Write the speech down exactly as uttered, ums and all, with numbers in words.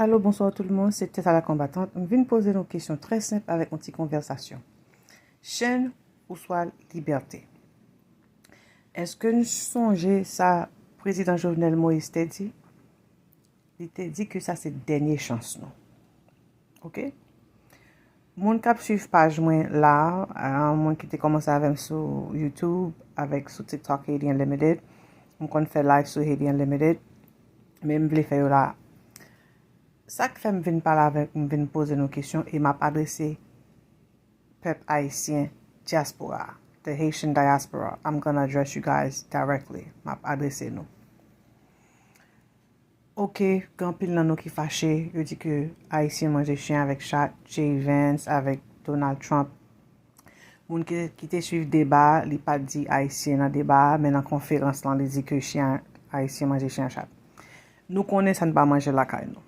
Alo, bonswa tout le monde, se Tèt a la Konbatant. M vin poze nou kesyon trè senp avèk yon ti konvèsasyon. Chen oswa libète? Èske n sonje sa prezidan Jovenel Moïse te di? Li te di ke sa se dènye chans nou. Oke? Moun k ap swiv paj mwen la, a, moun ki te kòmanse avè m sou YouTube, avèk sou TikTok Haiti Unlimited, m konn fè live sou Haiti Unlimited, men m vle fè yo la. Sa k fè m vin pale avèk, m vin poze nou kesyon e m ap adrese pèp ayisyen, dyaspora, the Haitian diaspora. I'm gonna address you guys directly. M ap adrese nou. Oke, gen anpil nan nou ki fache, yo di ke Ayisyen manje chen avèk chat, Jay Vance avèk Donald Trump. Moun ki, ki te swiv deba a, li pa t di Ayisyen nan deba a, men nan konferans lan, li di ke chen, Ayisyen manje chen ak chat. Nou konnen sa n pa manje lakay nou.